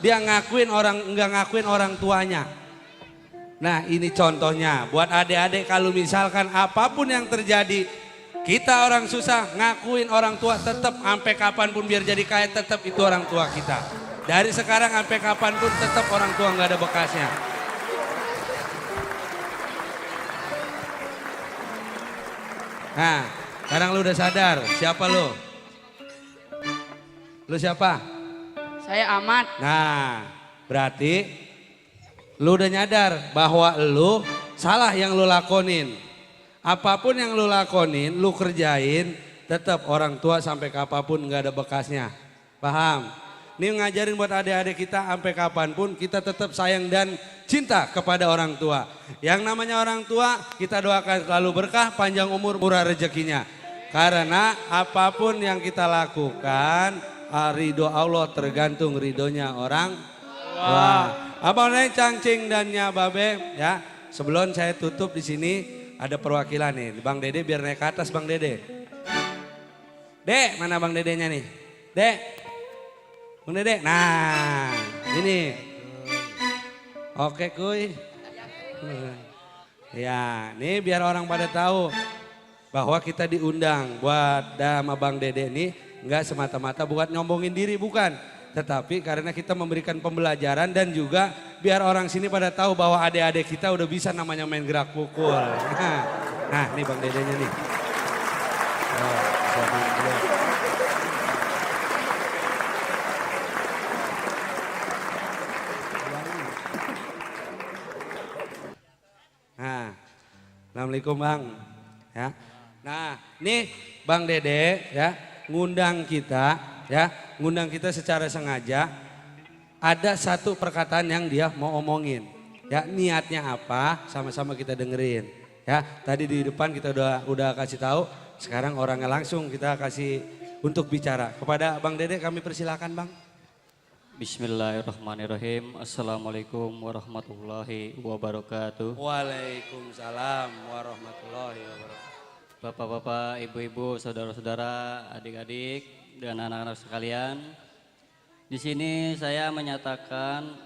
Dia nggak ngakuin orang tuanya. Nah, ini contohnya buat adik-adik kalau misalkan apapun yang terjadi, kita orang susah ngakuin orang tua tetap sampai kapanpun biar jadi kaya tetap itu orang tua kita. Dari sekarang sampai kapanpun tetap orang tua nggak ada bekasnya. Nah, sekarang lu udah sadar, siapa lu? Lu siapa? Saya Ahmad. Nah, berarti lu udah nyadar bahwa lu salah yang lu lakonin. Apapun yang lu lakonin, lu kerjain, tetap orang tua sampai kapanpun nggak ada bekasnya. Paham? Ini ngajarin buat adik-adik kita sampai kapanpun kita tetap sayang dan cinta kepada orang tua. Yang namanya orang tua kita doakan selalu berkah, panjang umur, murah rezekinya. Karena apapun yang kita lakukan, ridho Allah tergantung ridhonya orang tua. Abang Neng, Cangcing dan Nyababe ya. Sebelum saya tutup di sini ada perwakilan nih, Bang Dede biar naik ke atas Bang Dede. Dek, mana Bang Dedenya nih? Dek. Bang Dede. Nah, ini. Oke, kuy. Ya, nih biar orang pada tahu bahwa kita diundang buat sama Bang Dede nih enggak semata-mata buat nyombongin diri, bukan. Tetapi karena kita memberikan pembelajaran dan juga biar orang sini pada tahu bahwa adik-adik kita udah bisa namanya main gerak pukul. Nah, nih Bang Dedenya nih. Nah, Assalamualaikum Bang. Ya. Nah, nih Bang Dede ya ngundang kita ya ngundang kita secara sengaja. Ada satu perkataan yang dia mau omongin. Ya niatnya apa sama-sama kita dengerin. Ya tadi di depan kita udah kasih tahu. Sekarang orangnya langsung kita kasih untuk bicara. Kepada Bang Dede kami persilakan Bang. Bismillahirrahmanirrahim. Assalamualaikum warahmatullahi wabarakatuh. Waalaikumsalam warahmatullahi wabarakatuh. Bapak-bapak, ibu-ibu, saudara-saudara, adik-adik, dan anak-anak sekalian. Di sini saya menyatakan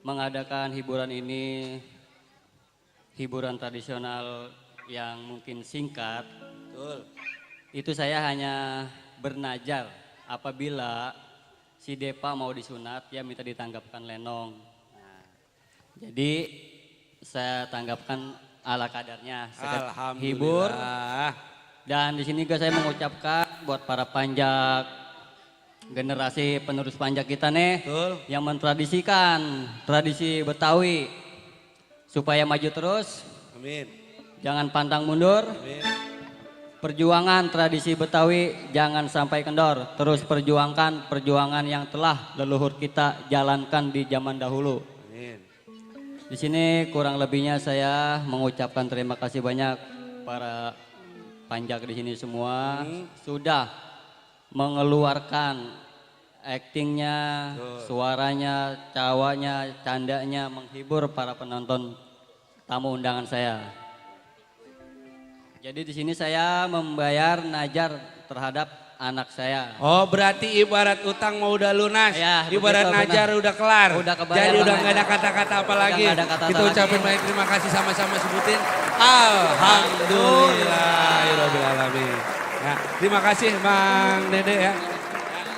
mengadakan hiburan ini, hiburan tradisional yang mungkin singkat. Betul. Itu saya hanya bernajar apabila si Depa mau disunat, dia minta ditanggapkan lenong. Nah, jadi saya tanggapkan ala kadarnya, hibur. Dan di sini juga saya mengucapkan buat para panjak, generasi penerus panjak kita nih, yang mentradisikan tradisi Betawi supaya maju terus. Amin. Jangan pantang mundur. Amin. Perjuangan tradisi Betawi jangan sampai kendor. Terus perjuangkan perjuangan yang telah leluhur kita jalankan di zaman dahulu. Di sini kurang lebihnya saya mengucapkan terima kasih banyak para panjak di sini semua sudah mengeluarkan aktingnya, suaranya, cawanya, candanya menghibur para penonton tamu undangan saya. Jadi di sini saya membayar najar terhadap anak saya. Oh berarti ibarat utang mau udah lunas, ya, ibarat begitu, najar benar. udah kelar. Udah kebayar, jadi udah Bang. nggak ada kata-kata apa lagi. Nggak ada kata-kata Kita ucapin lagi. banyak terima kasih sama-sama sebutin. Alhamdulillahirobbilalamin. Ya, terima kasih Bang Dede ya.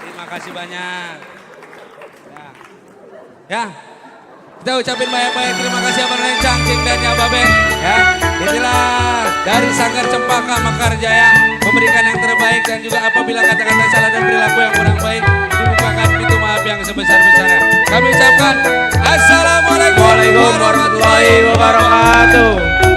Terima kasih banyak. Ya. Kita ucapin banyak-banyak terima kasih Abang Lencang, Cing dan ya Babe. Ya, inilah dari Sanggar Cempaka Mekarjaya memberikan yang terbaik dan juga apabila kata-kata salah dan perilaku yang kurang baik dibukakan pintu maaf yang sebesar-besarnya. Kami ucapkan Assalamualaikum warahmatullahi wabarakatuh.